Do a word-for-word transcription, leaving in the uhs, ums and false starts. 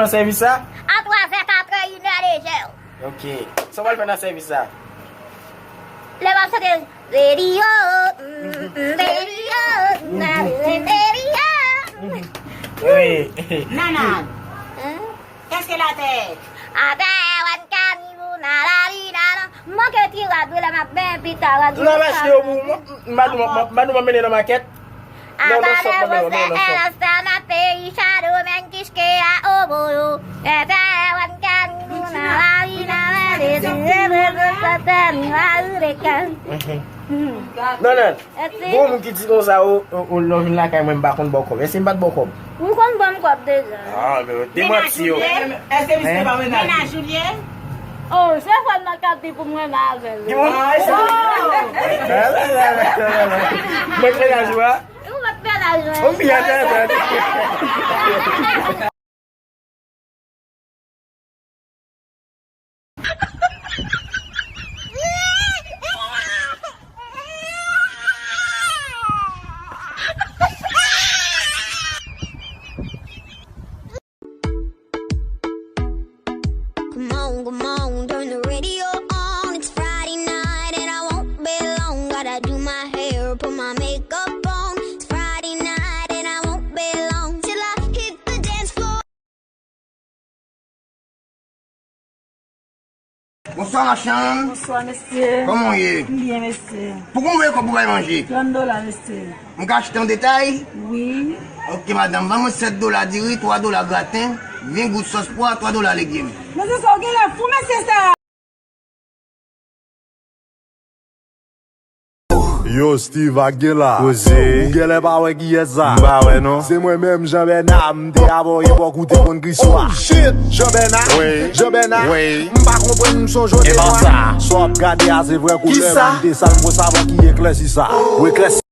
Nan sèvis sa? A twa zè, katrè, inè de jè. Ok. Sa w pral fè nan sèvis sa? Lè m ap chante, Baby oh, mm, mm, baby oh, mm, baby oh. Wi. Nanad. Hein? Qu'est-ce qu'elle a fait? Atè, wan kanibou, na la li, na la. Manke ti rad, wi, lè m ap ben pita, rad. Tou nan achte yo pou mwen. M pa nou, m pa nou mennen nan makèt. Non, non, sòt, mwen, mwen, mwen, sòt. Nan peyi Chado, menm Kishkeya, Oboyo. Nan la ri, nan la ri, nan la ri. Non, non. Gon moun ki di konsa, o, o, o, lè w vin lakay mwen, m pa konn ba w kòb. Èske m pa t ba w kòb? Ou konn ban m kòb deja. Ah, men demanti yo. Èske misye pa mennaj ou? Mennaj ou li ye? Oh, se fò nan k ap di pou mwen, m avè l. Di mwen. Mwen k mennaj ou a? Ou mèt mennaj mwen. Ou fi a tèt. Come on, come on, turn the radio on. It's Friday night and I won't be long. Gotta do my hair, put my makeup on. It's Friday night and I won't be long till I hit the dance floor. Bonswa, machann. Bonswa, mesye. Kòman w ye? M byen, mesye. Poukò w voye kòb pou bay manje? Trant dola, mesye. M ka achte an detay? Wi. Ok, madanm, ban mwen sèt dola diri, twa dola graten, ven gout sòs pwa, twa dola legim. Mesye, sa w genlè fou, mesye, sa. Yo, Steve, ak gen la. Koze. Ou genlè pa wè kiyès sa. M pa wè, non. Se mwen menm, Jean Bernard, m te abòye epòk ou te konn Kriswa. Oh, shit! Jean Bernard? Wi. Jean Bernard? Wi. M pa konprann, m sonje w de mwa. Sa w ap gade a, se vrè koulè, m te sal, m konsa, bon, ki eklèsi sa. Ou eklèsi.